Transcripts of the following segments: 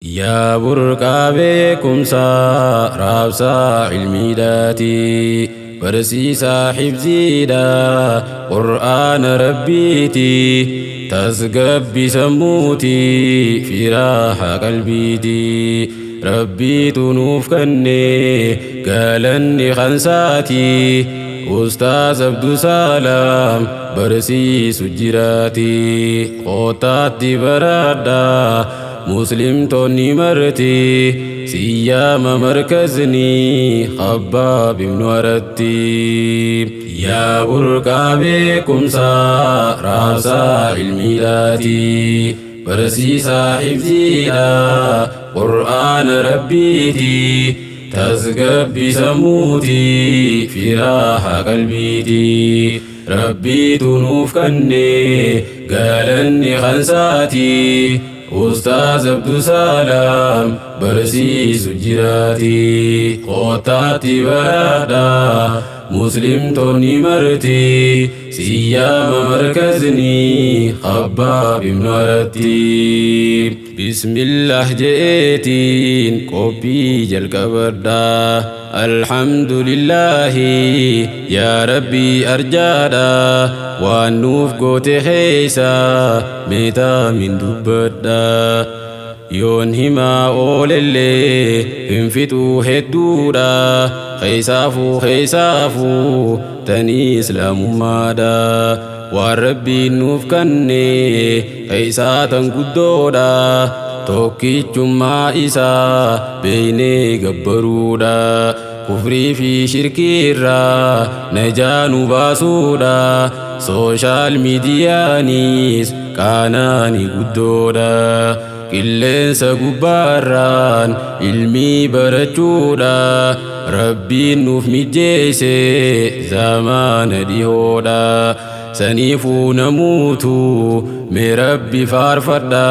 Yaa burqaa beekumsaa raabsaa ilmiidhaati, barsiisaa hifziidha qur'aana rabbiiti, tasgabbi sammuuti firaaha qalbiiti. Rabbiitu nuuf kenne, galanni kansaati. Ustaaz Abdusalaam barsiisu jiraati, kootaatti baradhaa. Muslimtoonni marti siyyaama markazni Khabbaab ibnu Aratti. Yaa burqaa beekumsaa raabsaa ilmiidhaati, barsiisaa hifziidha qur'aana rabbiiti, tasgabbi sammuuti firaaha qalbiiti. Rabbiitu nuuf kenne, galanni kansaati. Ustaaz Abdusalaam barsiisu jiraati, kootaatti baradhaa. Muslimtoonni marti siyyaama markazni Khabbaab ibnu Aratti. Bismillah je'eetiin qophii jalqabadhaa. Alhamdulillaahi, yaa Rabbii arjaadha, waan nuuf goote keeysa meetaa min dubbadha. Yoon himaa oolellee hin fixuu, hedduudha. Keeysaafuu keeysaafuu tanii islaamummaadha. Waan Rabbiin nuuf kanne keeysaa tan guddoodha. Tokkichummaa isaa beeynee gabbaruudha. Kufrii fi shirkii irraa najaa nu baasuudha. Social mediaanis qaanaani guddoodha. Qilleensa gubbaarraan ilmii barachuudha. Rabbiin nuuf mijjeesse zamaana dhihoodha. Saniifuu namuutu mee Rabbi faarfadha.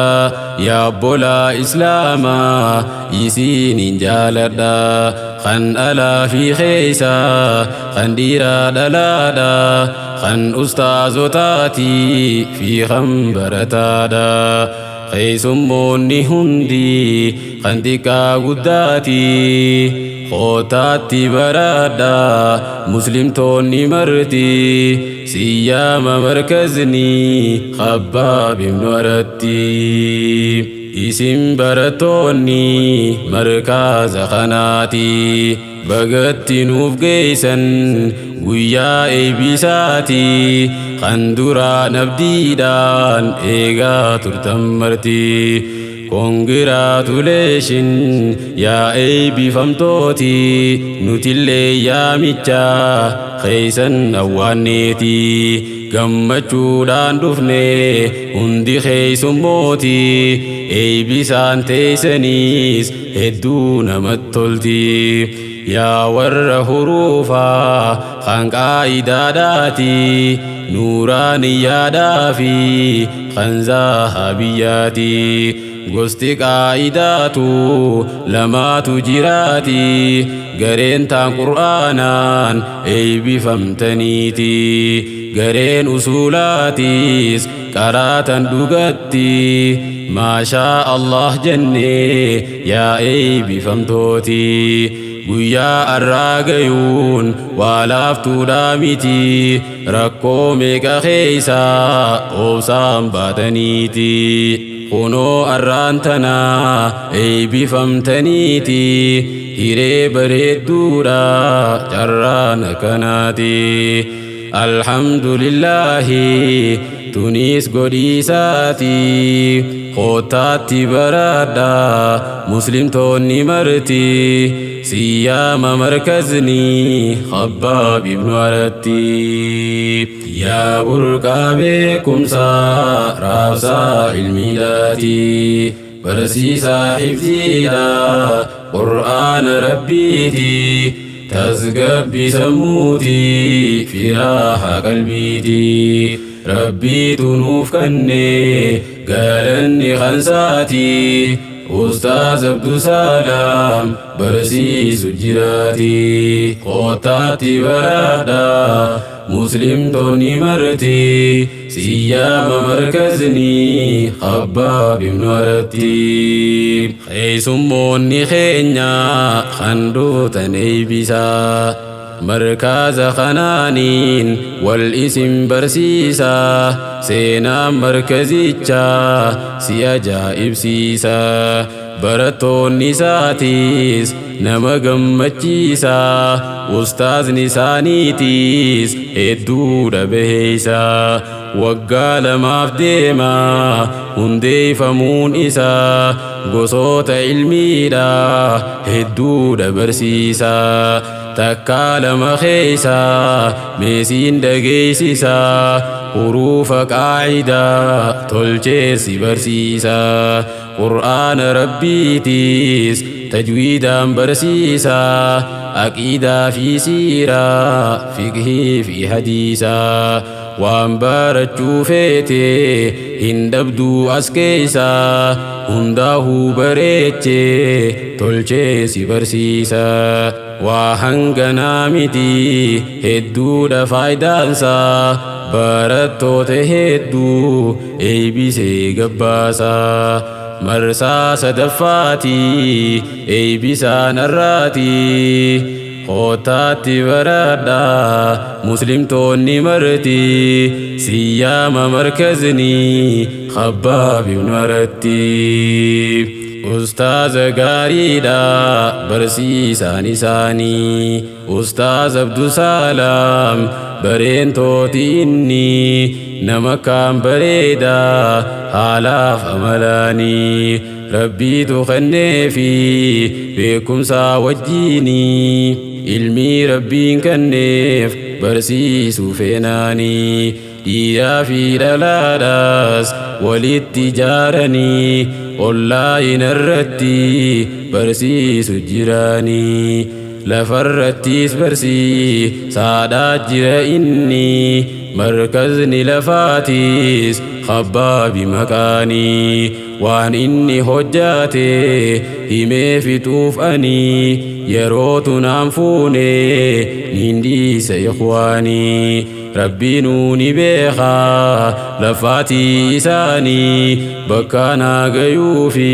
Yaa obbolaa islaamaa, isiinin jaaladha. Kan alaa fi keeysaa, kan dhiiraa dhalaadha, kan ustaazotaatii fi kan barataadha. Keessummoonni hundi kan xiqqaa guddaati, kootaatti baradha. Muslimtoonni marti siyyaama markazni Khabbaab ibnu Aratti. Isin barattoonni markaza kanaati, bagatti nuuf geeysan guyyaa eebbisaati. Kan duraan abdiidhaan eegaa turtan marti, congratulation yaa eebbifamtooti. Nutillee yaamicha keeysan awwaanneeti, gammachuudhaan dhufne hundi keeysummooti. Eebbisaan teeysaniis hedduu namat tolti. Yaa warra huruufaa kan qaa'idaadhaati, nuuraaniyyaadhaa fi kan zahabiyyaati, gosti qaa'idaatu lamaatu jiraati. Gareen taan qur'aanaan eebbifamtaniiti, gareen usuulaatis qaraatan dhugatti. Maashaa Allah jennee yaa eebbifamtooti. Guyyaa arraa gayuun waa laaftuudhaa miti, rakkoo meeqa keeysaa obsaan baataniiti. Kunoo arraan tanaa eebbifamtaniiti, hiree bareedduudha carraan akkanaati. Alhamdulillaahi, tunis godhiisaati. Kootaatti baradha muslimtoonni marti siyyaama markazni Khabbaab ibnu Aratti. Yaa burqaa beekumsaa raabsaa ilmiidhaati, barsiisaa hifziidha qur'aana rabbiiti, tasgabbi sammuuti firaaha qalbiiti. Rabbiitu nuuf kanne, galanni kansaati. Ustaaz Abdusalaam barsiisu jiraati, kootaatti baradha. Muslimtoonni marti siyyaama markazni Khabbaab ibnu Aratti. Keessummoonni keenya kan dhuftan eeybisaa, markaza kanaaniin wal isin barsiisaa, seenaan markazichaa si ajaa'ibsiisa. Barattoonni isaatiis nama gammachiisa, ustaazni isaaniitiis hedduudha beeysa. Waggaa 2f deema hundeeffamuun isaa, gosoota ilmiidha hedduudha barsiisa. Takkaa lama keeysa meesiin dhageessisa, huruufa qaacidaa tolcheessi barsiisa. Qur'aana Rabbiitiis tajwiidaan barsiisa, aqiidaa fi siiraa, fiqhii fi hadiisaa. Waan barachuu feete hin dhabduu as keeysa, hundaahuu bareechee tolcheesi barsiisa. Waa hanganaa miti, hedduudha faayidaansaa, barattoota hedduu eeybisee gabbaasa. Marsaa sadaffaati eeybisaan arraati, kootaatti baradhaa muslimtoonni marti, siyyaama markazni Khabbaab ibnu Aratti. Ustaaza gaariidha barsiisaan isaanii, Ustaaz Abdusalaam bareentooti, inni nama kaan bareedaa haalaaf amalaanii. Rabbiitu kenneefi beekumsaa wajjiinii, ilmii Rabbiin kenneef barsiisuu feenaanii. Dhiiraa fi dhalaadhaas walitti ijaaranii onlaayina irratti barsiisu jiraanii. Lafarrattis barsiisaadhaa jira inni, markazni lafaatiis Khabbaabi maqaanii. Waan inni hojjate himee fixuuf ani yerootu naan fuune, nin dhiisa ikhwaanii. Rabbiinuu ni beekaa lafaatii isaanii, bakka naa gayuu fi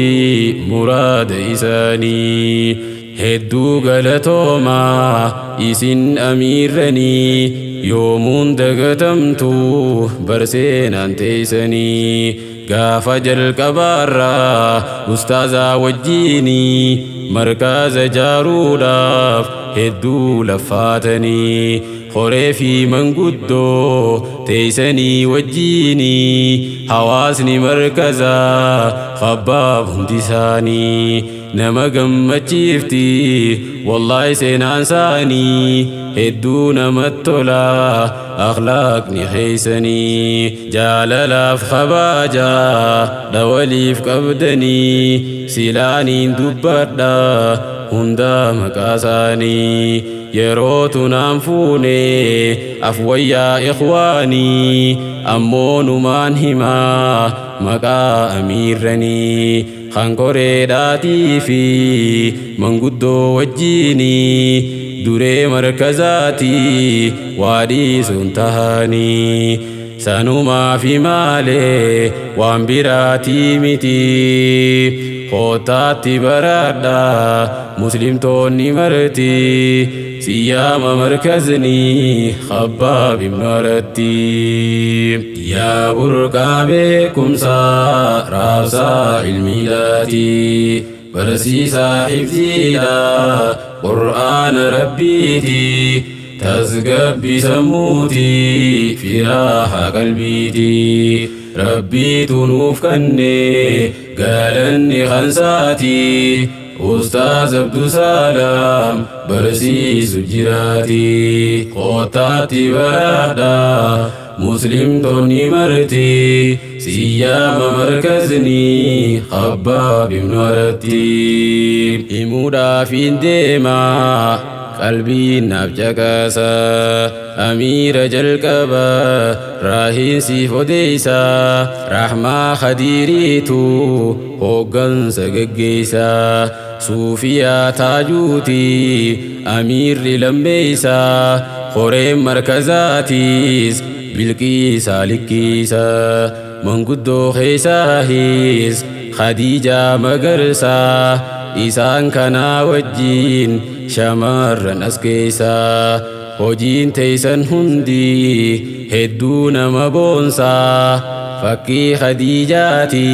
muraada isaanii. Hedduu galatoomaa isin amiirranii, yoomuun dagatamtu barseenaan teeysanii. Gaafa jalqabaarraa ustaazaa wajjiinii markaza jaaruudhaaf hedduu laffaatanii, horee fi manguddoo teeysanii wajjiinii, hawaasni markazaa Khabbaab hundi isaanii nama gammachiifti. Wallaahi seenaan isaanii hedduu namatti tola, akhlaaqni keeysanii, jaalalaaf kabajaa dhawaliif qabdanii. Silaaniin dubbadha hundaa maqaa isaanii, yerootu naan fuune afwayyaa ikhwaanii, ammoo numaan himaa maqaa amiirranii, hankoreedhaatii fi manguddoo wajjiinii, duree markazaatii waadhiisuun tahanii. Sanumaa fi maalee waan biraatii miti, kootaatti baradhaa muslimtoonni marti, siyyaama markazni Khabbaab ibnu Aratti. Yaa burqaa beekumsaa, raabsaa ilmiidhaati, barsiisaa hifziidha Qur'aana Rabbiiti, tasgabbii sammuuti, firaaha qalbiiti. Rabbiitu nuuf kanne, galanni kansaati. Ustaaz Abdusalaam barsiisu jiraati, kootaatti baradhaa muslimtoonni marti, siyyaama markazni Khabbaab ibnu Aratti. Himuudhaaf hin deemaa, qalbiin naaf caqasa, amiira jalqaba raahiin siif odeeysa. Rahmaa Khadiiriitu hooggansa geggeeysa, Suufiyaa Taajuuti amiirri lammeeysa. Koreen markazaatiis Bilqiisa Likkiisa. Manguddoo keessaahis Khadiijaa Magarsaa. Isaan kanaa wajjiin shamarran as keessaa. Hojiin teeysan hundi hedduu nama boonsaa. Fakkii Khadiijaati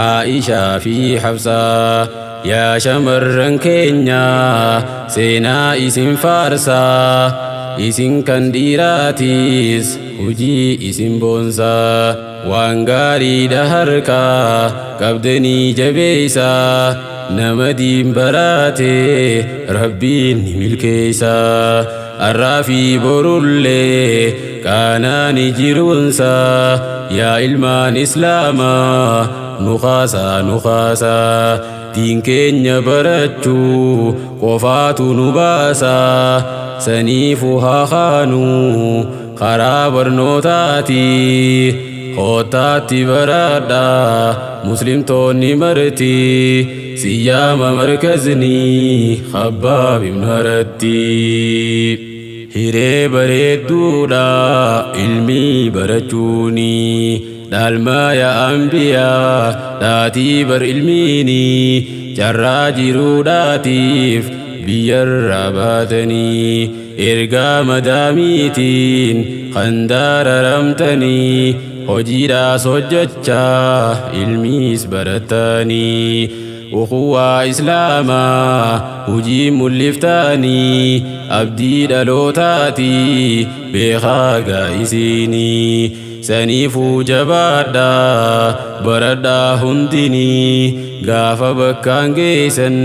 Aa'ishaa fi Hafsaa. Yaa shamarran keenya seenaa isin faarsaa. Isin kan dhiiraatis hojii isin boonsaa. Waan gaariidha harkaa qabdanii jabeeysaa. Nama diin baraate Rabbiin ni milkeeysaa. Arraa fi borullee qaanaani jiruunsaa. Yaa ilmaan Islaamaa nu kaasaa nu kaasaa. Diin keenya barachuu qofaatu nu baasaa. Saniifuu haa kaanuu karaa barnootaati. Koottaatti baradhaa muslimtoonni marti. Siyyaama markazni Khabbaab ibn Aratti. Hiree bareedduudha ilmii barachuuni. Dhaalmaya ambiyaa dhaatii bar ilmiini. Carraa jiruudhaatiif biyyarraa baatanii. Ergaa madaamiitiin kan daararamtanii. Hojiidhaas hojjechaa ilmiis baratanii. Ukhuwaa Islaamaa hujii mul'iftanii. Abdii dhalootaati beekaa gaa'isiinii. Saniifuu jabaadhaa baradhaa hundinii. Gaafa bakkaan geessan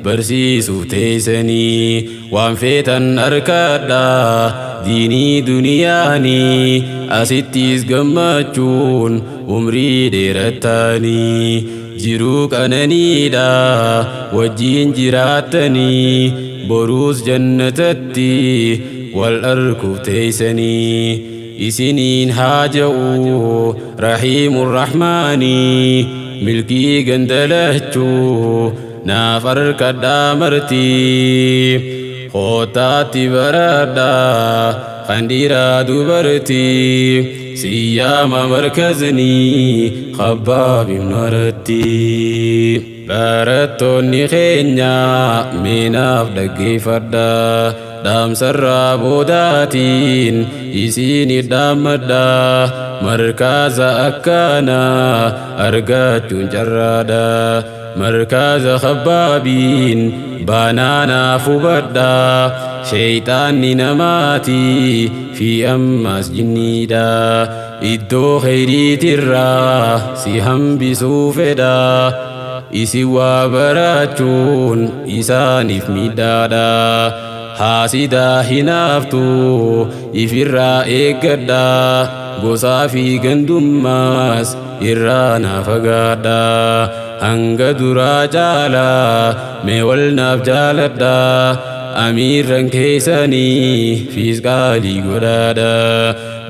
barsiisuuf teessanii. Waan feetan harkadhaa diinii duniyaanii. Asittis gammachuun umrii dheerattanii. Jiruu qananiidha wajjiin jiraattanii. Boruus jannatatti wal arkuuf teessanii. Isiniin haa ja'u Rahiimu Rahmaanii. Milkii gandalachuu naaf harkadhaa marti. Koottaatti baradhaa kan dhiiraa dubartii. Siyyaama markazni Khabbaab ibn Aratti. Barattoonni keenya meenaaf dhaggeeffadhaa. Dhaamsarraa boodaatiin isiin dhaammadhaa. Markaza akkanaa argachuun carraadha. Markaza Khabbaabiin baanaanaaf hubadhaa. Sheeyxaanni namaati fi ammas jinniidha. Iddoo kheyriitirraa si hambisuu fedha. Isin waa barachuun isaaniif miidhaadha. Haasidaa hinaaftuu ifirraa eeggadhaa. Gosaa fi gandummaas irraa naa fagaadhaa. Hanga duraa caalaa mee wal naaf jaaladhaa. Amiirran keessanii fiisqaalii godhaadha.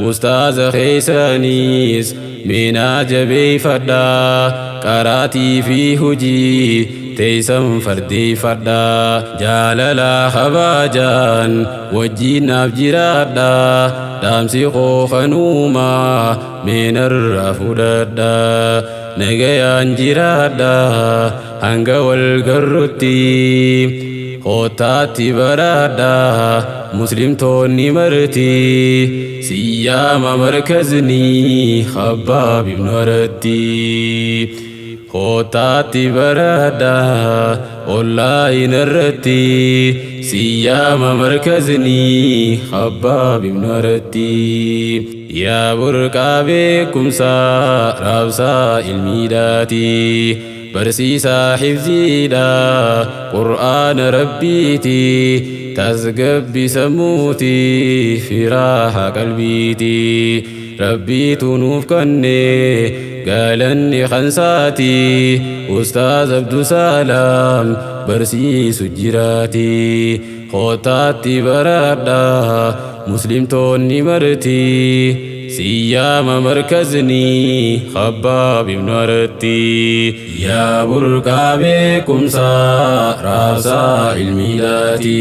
Ustaaza keessaniis meenaa jabeeffadhaa. Qaraatii fi hojii teessan fardeeffadhaa. Jaalalaa kabaajaan wajjiin naaf jiraadhaa. Dhaamsi koo kanuumaa meenarraa fudhadhaa. Nagayaan jiraadhaa hanga wal garrutti. Koottaatti baradhaa muslimtoonni marti. Siyyaama markazni Khabbaab ibn Aratti. Koottaatti baradhaa onlaayin irratti. Siyyaama markazni Khabbaab ibn Aratti. Yaa burqaa beekumsaa raabsaa ilmiidhaati. Barsiisaa hifziidha Qur'aana Rabbiiti. Tasgabbi sammuuti firaaha qalbiiti. Rabbiitu nuuf kenne galanni kansaati. Ustaaz Abdusalaam barsiisu jiraati. Koottaatti baradhaa muslimtoonni marti. Siyyaama markazni Khabbaab ibn Aratti. Yaa burqaa beekumsaa raabsaa ilmiidhaati.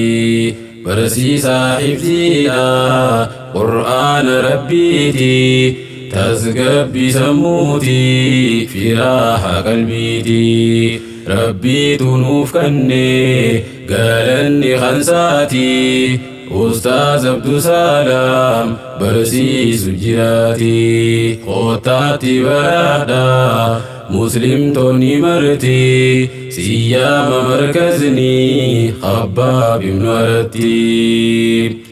Barsiisaa hifziidha, Qur'aana Rabbiiti. Tasgabbii sammuuti, firaaha qalbiiti. Rabbiitu nuuf kanne, galanni kansaati. Ustaaz Abdusalaam barsiisu jiraati. Kootaatti baraadha, muslimtoonni marti. Siyyaama markazni Khabbaab ibnu Aratti.